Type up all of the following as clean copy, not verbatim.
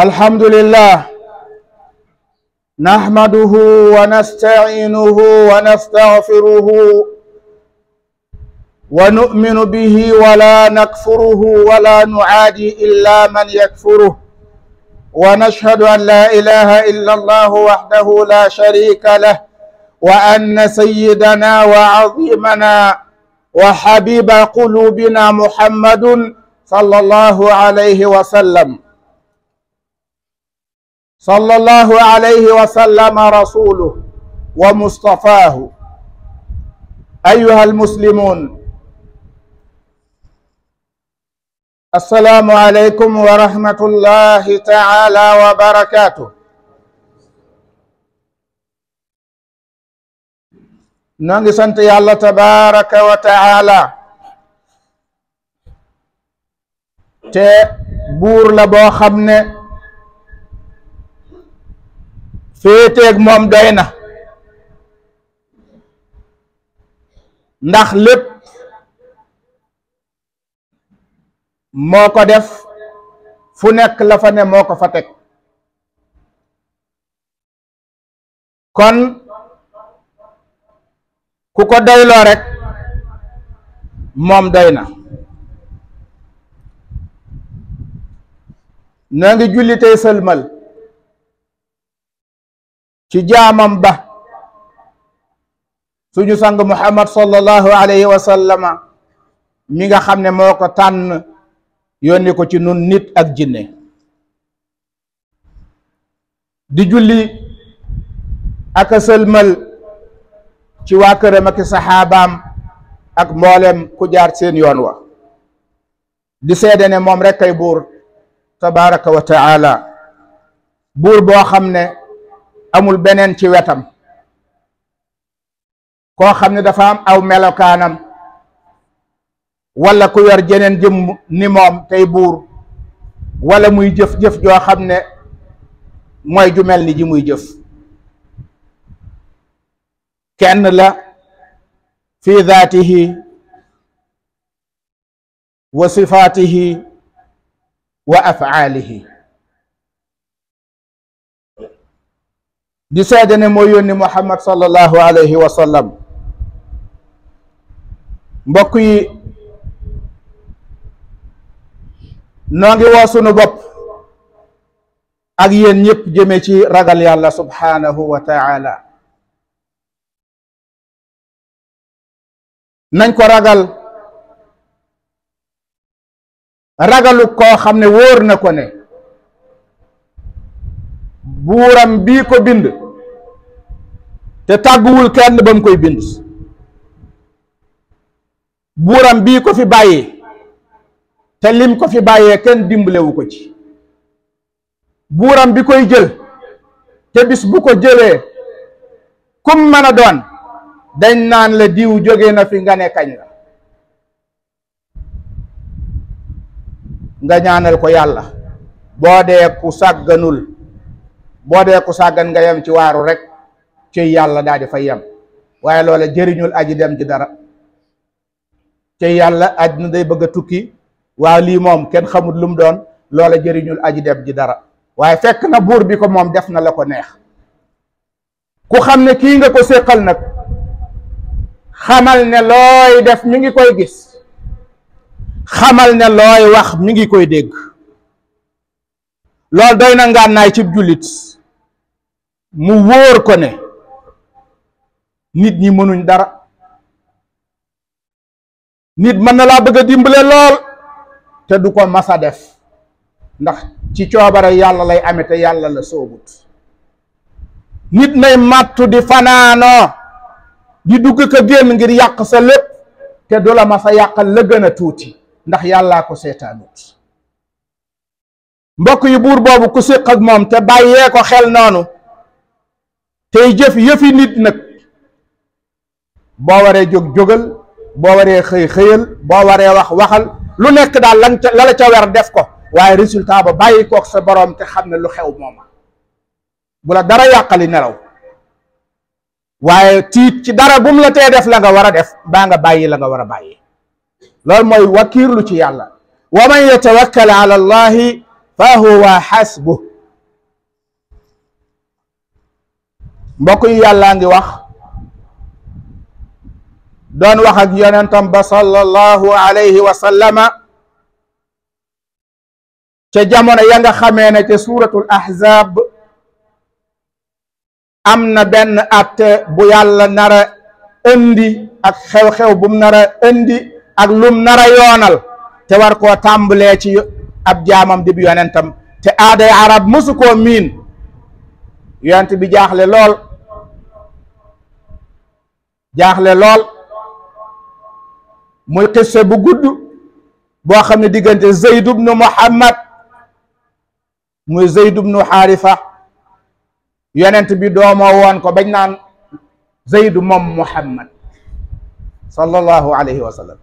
الحمد لله نحمده ونستعينه ونستغفره ونؤمن به ولا نكفره ولا نعادي إلا من يكفره ونشهد أن لا إله إلا الله وحده لا شريك له وأن سيدنا وعظيمنا وحبيب قلوبنا محمد صلى الله عليه وسلم صلى الله عليه وسلم رسوله ومصطفاه. أيها المسلمون، السلام عليكم ورحمة الله تعالى وبركاته. نانغي سانت يالله تبارك وتعالى te buur la boo xam ne féeteeg moom doy na, ndax lépp moo ko def, fu nekk la fa ne moo ko fa teg. kon ku ko doyloo rek moom doy na. noo ngi julli tey sëlmal ci jaamam ba suñu sang Muhammad sallallahu alayhi wa sallama mi nga xam ne moo ko tànn yónni ko ci nun nit ak jinne. di julli ak a sëlmal ci waa këram ak saxaabaam ak mboolem ku jaar seen yoon wa, di seede ne moom rek kay buur tabaraka wa taala, buur boo xam ne amul beneen ci wetam, koo xam ne dafa am aw melokaanam wala ku yor jeneen jëm ni moom tey buur, wala muy jëf-jëf joo xam ne mooy ju mel ni ji muy jëf. kenn la fi daatihi wa sifaatihi wa afaalihi. di seede ne moo yónni Muhammad sallallahu alayhi wa sallam. mbokk yi, noo ngi woo sunu bopp ak yéen ñëpp jëme ci ragal yàlla subhanahu wa taala. nañ ko ragal, ragalu koo xam ne wóor na ko ne buuram bii ko bind te tàgguwul kenn ba mu koy bind, buuram bii ko fi bàyyi te lim ko fi bàyyee kenn dimbalewu ko ci, buuram bi koy jël te bis bu ko jëlee kum mën a doon dañ naan la diw jóge na fi nga ne kañ la. nga ñaanal ko yàlla. boo dee ku sàgganul, boo dee ku sàggan nga yem ci waaru rek ci yàlla daal di fay yem, waaye loola jëriñul aji dem ji dara. ci yàlla àddina day bëgg a tukki, waaw lii moom kenn xamut lu mu doon, loola jëriñul aji dem ji dara, waaye fekk na buur bi ko moom def na la ko neex. ku xam ne kii nga ko séqal nag, xamal ne looy def mi ngi koy gis, xamal ne looy wax mi ngi koy dégg. loolu doy na ngànnaay cib jullit mu wóor ko ne nit ñi mënuñ dara. nit mën na laa bëgg a dimbale lool te du ko masa def, ndax ci coobare yàlla lay ame te yàlla la soobut. nit nay màttu di fanaanoo di dugg ko génn ngir yàq sa lépp te du la masa yàqal la gën a tuuti, ndax yàllaa ko seetaanut. mbokk yi, buur boobu ku séq ak moom te bàyyee ko xel noonu tey jëf yëfi nit nag, boo waree jóg jógal, boo waree xëy xëyal, boo waree wax waxal, lu nekk daal la la ca wer def ko, waaye résultat ba bàyyi kook sa boroom te xam ne lu xew mooma. bu la dara yàqali nelaw, waaye tiit ci dara bum la tee def la nga war a def, baa nga bàyyi la nga war a bàyyi. loolu mooy wakiirlu ci yàlla. wa man yatawakkal ala allahi fa huwa xasbuh. mbokk yi yàllaa ngi wax, doon wax ak yonentam ba sallallahu alayhi wa sallama ca jamono ya nga xamee ne ca suuratul ahzab am na benn atte bu yàlla nara indi ak xew-xew bum nara indi ak lum nara yoonal te war koo tàmbalee ci ab jaamam di bi yonentam te aaday arab mësu koo miin. yonent bi jaaxle lool muy xisse bu gudd boo xam ne diggante Zayd ibnu Muhammad muy Zayd ibnu Haarifa, yonent bi doomoo woon ko bañ naan Zayd moom Muhammad sallallahu alayhi wa sallam.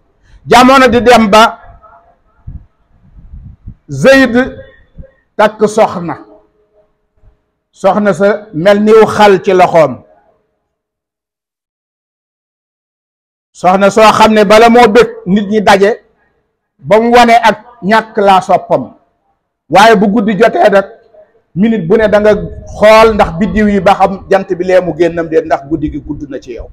jamono di dem ba Zayd takk soxna sa mel niw xal ci loxoom, soxna soo xam ne bala moo bëgg nit ñi daje ba mu wane ak ñàkk laa soppam, waaye bu guddi jotee rek minute bu ne da nga xool ndax biddiw yi ba xam jant bi lee mu génnam de ndax guddi gi gudd na ci yow.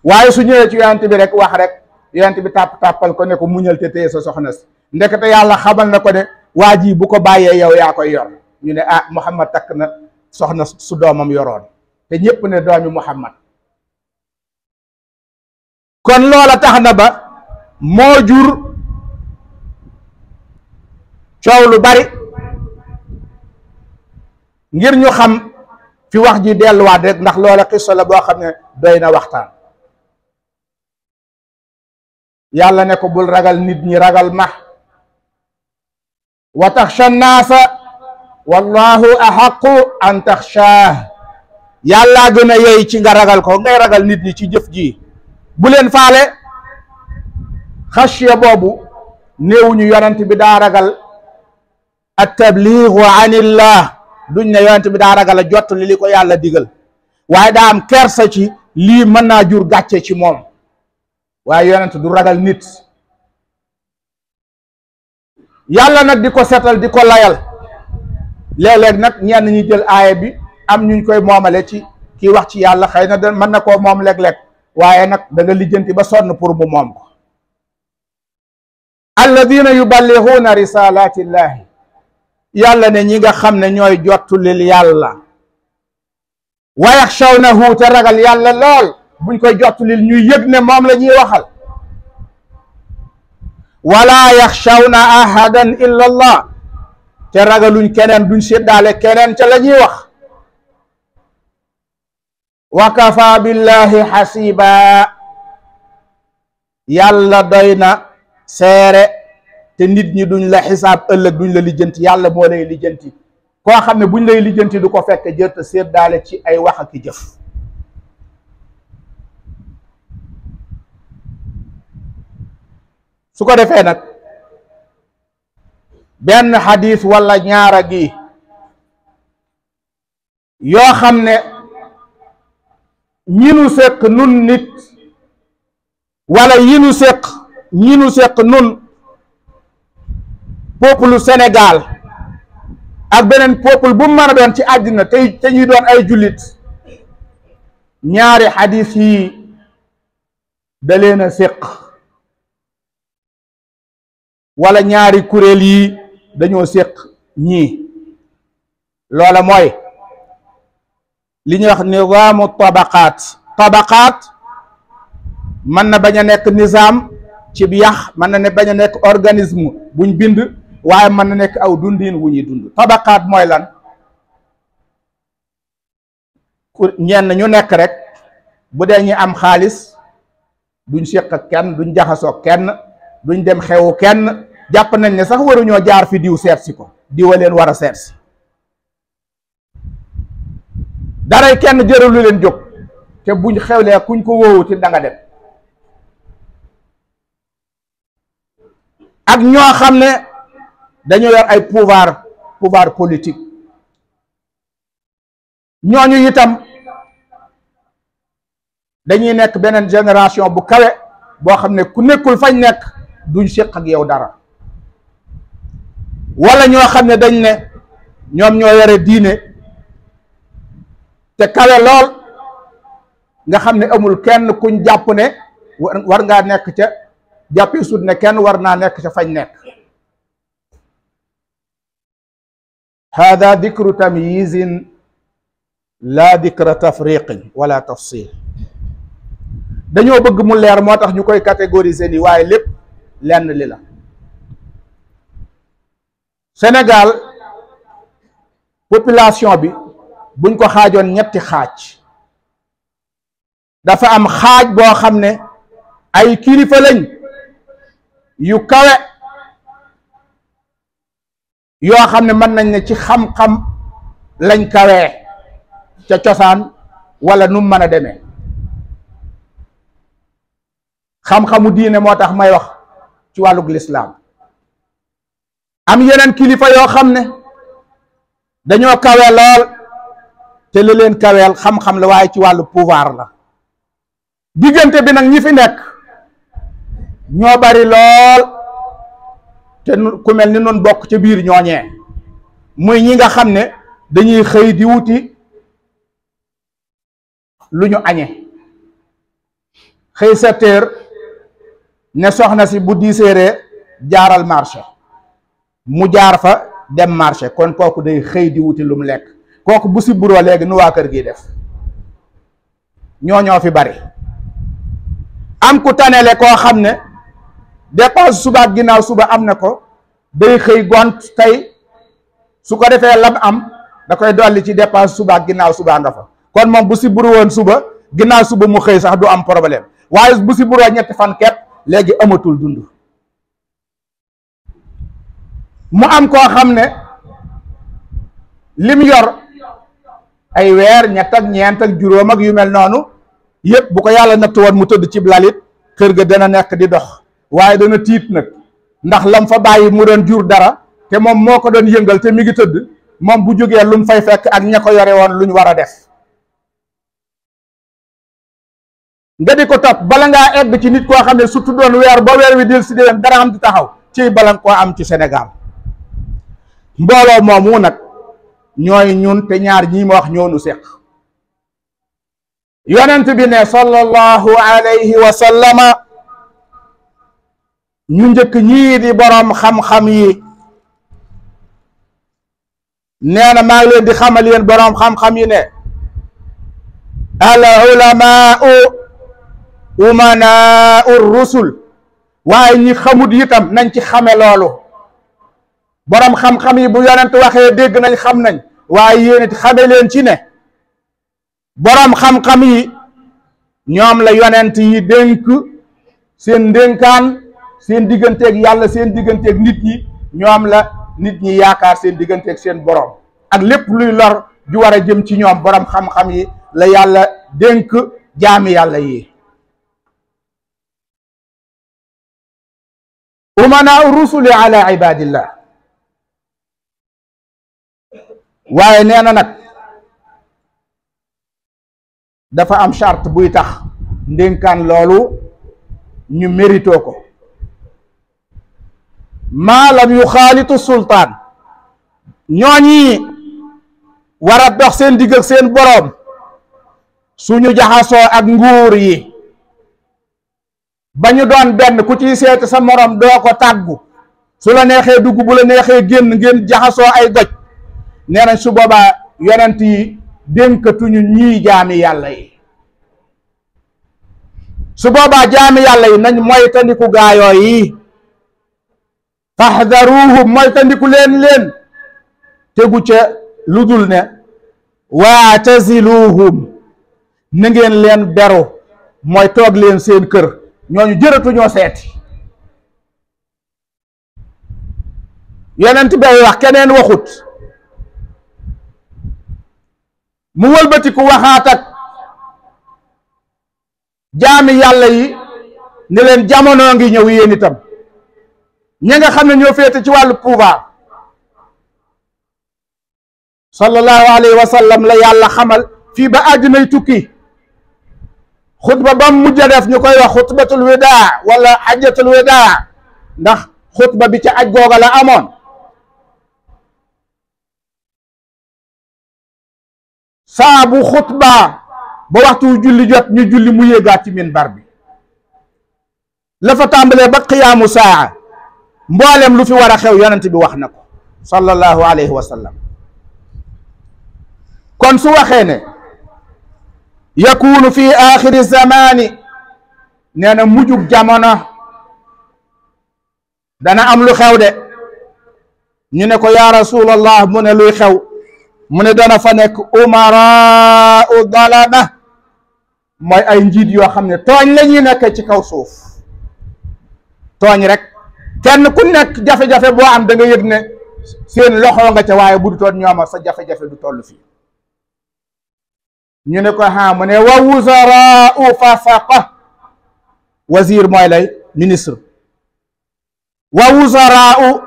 waaye su ñëwee ci yonent bi rek wax rek yonent bi tàppal ko ne ko muñal te téye sa soxna si, ndekete yàlla xamal na ko ne waa ji bu ko bàyyee yow yaa koy yor. ñu ne ah Muhammad takk na soxna su doomam yoroon, te ñépp ne doomi Muhammad. kon loola tax na ba moo jur coow lu bari. ngir ñu xam fi wax ji delluwaat rek ndax loola xissa la boo xam ne doy na waxtaan. yàlla ne ko bul ragal nit ñi, ragal ma. wa taxsha naasa wallahu ahaqu an taxshaah. yàllaa gën a yey ci nga ragal ko, ngay ragal nit ñi ci jëf ji. bu leen faale xashiya boobu néewuñu yonent bi daa ragal at tabliigu anillah, duñ ne yonent bi daa ragal a jot li ko yàlla digal, waaye daa am kersa ci lii mën naa jur gàcce ci moom. waaye yonent du ragal nit. yàlla nag di ko setal di ko layal. léeg-léeg nag ñenn ñi jël aaya bi am ñuñ koy moomale ci kii wax ci yàlla, xëy na da mën na koo moom léeg-léeg, waaye nag da nga lijjanti ba sonn pour mu moom ko. alladina yuballighuuna risalatillahi, yàlla ne ñi nga xam ne ñooy jottulil yàlla. wa yaxshawnahu, te ragal yàlla lool, buñ koy jottulil ñuy yëg ne moom la ñuy waxal. wala yaxshawna ahadan illa allah, te ragaluñ keneen, duñ séddaale keneen ca la ñuy wax. wa kafa billahi xasiba, yàlla doy na seere te nit ñi duñ la xisaab ëllëg, duñ la lijjanti, yàlla moo lay lijjanti. koo xam ne buñ lay lijjanti du ko fekk jërta séddaale ci ay wax ak jëf. su ko defee nag benn xadis wala ñaara gi yoo xam ne ñi nu séq nun nit wala yi nu séq ñi nu séq nun peuple Sénégal ak beneen peuple bu mën a doon ci àddina te ñuy doon ay jullit, ñaari xadis yi da leen a séq, wala ñaari kuréel yi dañoo séq ñii. loola mooy li ñuy wax nizaamu tabaqaat mën na bañ a nekk nizaam ci bi yax, mën na ne bañ a nekk organisme buñ bind, waaye mën na nekk aw dundin wu ñuy dund. tabaqaat mooy lan? ñenn ñu nekk rek bu dee ñi am xaalis duñ séq ak kenn, duñ jaxasoo kenn, duñ dem xewu kenn, jàpp nañ ne sax waruñoo jaar fi diw seet si ko, diwa leen war a seet si. daray kenn jëralu leen jóg, te buñ xewlee kuñ ko wóowuti da nga dem. ak ñoo xam ne dañoo yor ay pouvoir politique, ñooñu itam dañuy nekk beneen génération bu kawe boo xam ne ku nekkul fañ nekk duñ séq ak yow dara. wala ñoo xam ne dañ ne ñoom ñoo yore diine te kawe lool nga xam ne amul kenn kuñ jàpp ne war ngaa nekk ca jàppi sut ne kenn war naa nekk ca fañ nekk. hada dikru tamyizin la dikra tafriqin wala tafsil. dañoo bëgg mu leer moo tax ñu koy catégoriser ni waaye lépp lenn li la. Sénégal population bi buñ ko xaajoon ñetti xaaj, dafa am xaaj boo xam ne ay kilifa lañ yu kawe yoo xam ne mën nañ ne ci xam-xam lañ kawee ca cosaan wala nu mu mën a demee. xam-xamu diine moo tax may wax ci wàllug lislaam. am yeneen kilifa yoo xam ne dañoo kawe lool te li leen kaweel xam-xam la waaye ci wàllu pouvoir la. diggante bi nag ñi fi nekk ñoo bari lool te ku mel ni noonu bokk ca biir ñooñee, muy ñi nga xam ne dañuy xëy di wuti lu ñu añe, xëy 7 heures ne soxna si bu 10 heures jaaral marché, mu jaar fa dem marché, kon kooku day xëy di wuti lu mu lekk. kooku bu si buroo léegi nu waa kër gi def. ñoo fi bari. am ku tanele koo xam ne dépense suba ak ginnaaw suba am na ko, day xëy gont tey su ko defee lam am da koy dolli ci dépense suba ak ginnaaw suba nga fa. kon moom bu si buru woon suba ginnaaw suba mu xëy sax du am problème, waaye bu si buroo ñetti fan kepp léegi amatul dund. mu am koo xam ne lim yor ay weer ñett ak ñeent ak juróom ak yu mel noonu yëpp bu ko yàlla natt woon mu tëdd ci lalit kër ga dana nekk di dox, waaye dana tiit nag ndax lam fa bàyyi mu doon jur dara te moom moo ko doon yëngal te mi ngi tëdd, moom bu jógee lu mu fay fekk ak ña ko yore woon lu ñu war a def. nga di ko topp bala ngaa egg ci nit koo xam ne surtout doon weer ba weer wi del si déwén dara am di taxaw ci bala nga koo am ci Sénégal. mbooloo moomu nag ñooy ñun te ñaar ñii ma wax ñoonu seq. yonent bi ne sallallahu alayhi wa sallama ñu njëkk ñii di boroom xam-xam yi nee na maa ngi leen di xamal yéen boroom xam-xam yi ne al ulamaau umanaau rusul, waaye ñi xamut itam nañ ci xame loolu. boroom xam-xam yi bu yonent waxee dégg nañ xam nañ, waaye yéen it xame leen ci ne boroom xam-xam yi ñoom la yonent yi dénk seen ndénkaan, seen digganteeg yàlla, seen digganteeg nit ñi, ñoom la nit ñi yaakaar seen digganteeg seen boroom. ak lépp luy lor ju war a jëm ci ñoom boroom xam-xam yi la yàlla dénk jaami yàlla yi. umanaa rusuli ala ibadillah. waaye nee na nag dafa am charte buy tax ndénkaan loolu ñu mérito ko. maa lam yu xaalitu sultaan, ñooñi war a dox seen digg ak seen boroom suñu jaxasoo ak nguur yi ba ñu doon benn, ku ciy seeti sa moroom doo ko tàggu, su la neexee dugg bu la neexee génn, ngeen jaxasoo ay goj. nee nañ su boobaa yonent yi dénkatuñu ñii jaami yàlla yi. su boobaa jaami yàlla yi nañ moytandiku gaayoo yi. faxdaruhum moytandiku leen tegu ca lu dul ne waataziluhum na ngeen leen beru, mooy toog leen seen kër, ñooñu jëratuñoo seeti. yonent bay wax keneen waxut, mu wëlbatiku waxaat ak jaami yàlla yi ne leen jamono ngi ñëw yéen itam ñi nga xam ne ñoo féete ci wàllu pouvoir. sallallahu alayhi wa sallam la yàlla xamal fii ba àddinay tukki xutba ba mu mujj a def ñu koy wax xutbatul widaa wala xajjatul widaa, ndax xutba bi ca aj googa la amoon. saa bu xutba ba waxtu julli jot ñu julli mu yéegaat ci minbar bi la fa tàmbalee ba qiyaamu saa mboolem lu fi war a xew yonent bi wax na ko sallallahu alayhi wa sallam. kon su waxee ne yakunu fi axiri zamani nee na mujjug jamono dana am lu xew de ñu ne ko yaa rasulallah mu ne luy xew mu ne dana fa nekk umaraau dalama mooy ay njiit yoo xam ne tooñ la ñuy nekk ci kaw suuf tooñ rek kenn ku nekk jafe-jafe boo am da nga yëg ne seen loxo nga ca waaye bu du toon ñooma sa jafe-jafe du toll fii ñu ne ko ha mu ne wa wuzaraau fasaqa wazir mooy lay ministre wa wuzaraau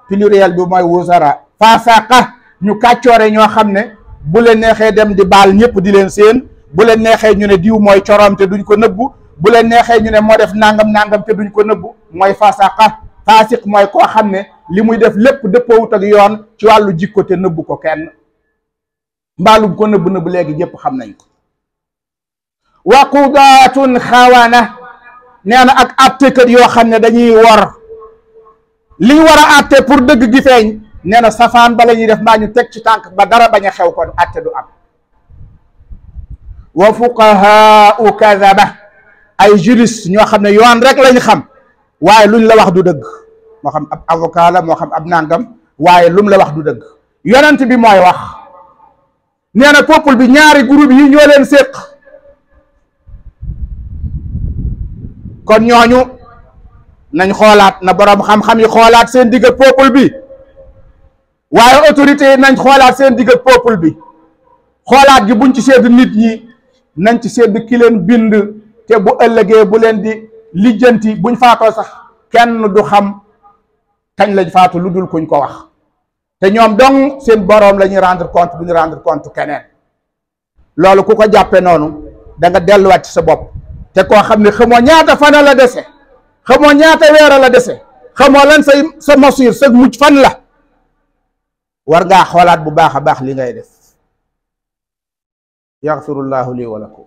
pluriel bi mooy wuzara fasaqa ñu kàccoore ñoo xam ne bu leen neexee dem di baal ñëpp di leen seen bu leen neexee ñu ne diw mooy corom te duñ ko nëbbu bu leen neexee ñu ne moo def nangam te duñ ko nëbbu mooy fasaqa faasiq mooy koo xam ne li muy def lépp dëppoowut ak yoon ci wàllu jikko te nëbbu ko kenn mbaalum ko nëbb léegi ñëpp xam nañ ko. wa qudaatun xawana nee na ak attekat yoo xam ne dañuy wor li ñu war a atte pour dëgg gi feeñ nee na safaan ba la ñuy def mbaa ñu teg ci tànk ba dara bañ a xew kon atte du am. wa fuqahaau kadaba ay juriste ñoo xam ne yoon rek lañ xam waaye luñ la wax du dëgg moo xam ab avocat la moo xam ab nangam waaye lum la wax du dëgg yonent bi mooy wax nee na peuple bi ñaari groupe yi ñoo leen séq kon ñooñu nañ xoolaat na borom xam-xam yi xoolaat seen digg ak peuple bi waaye autorité yi nañ xoolaat seen digg ak peuple bi xoolaat gi buñ ci sedd nit ñi nañ ci sedd ki leen bind te bu ëllëgee bu leen di lijjanti buñ faatoo sax kenn du xam kañ lañ faatu lu dul kuñ ko wax te ñoom dong seen boroom la ñuy rendre compte bu ñu rendre compte keneen loolu ku ko jàppee noonu da nga delluwaat ci sa bopp te koo xam ne xamoo ñaata fana la dese xamoo ñaata weera la dese xamoo lan sa masir sa mujj fan la war ngaa xoolaat bu baax a baax li ngay def yaxfirullahu li wa lakum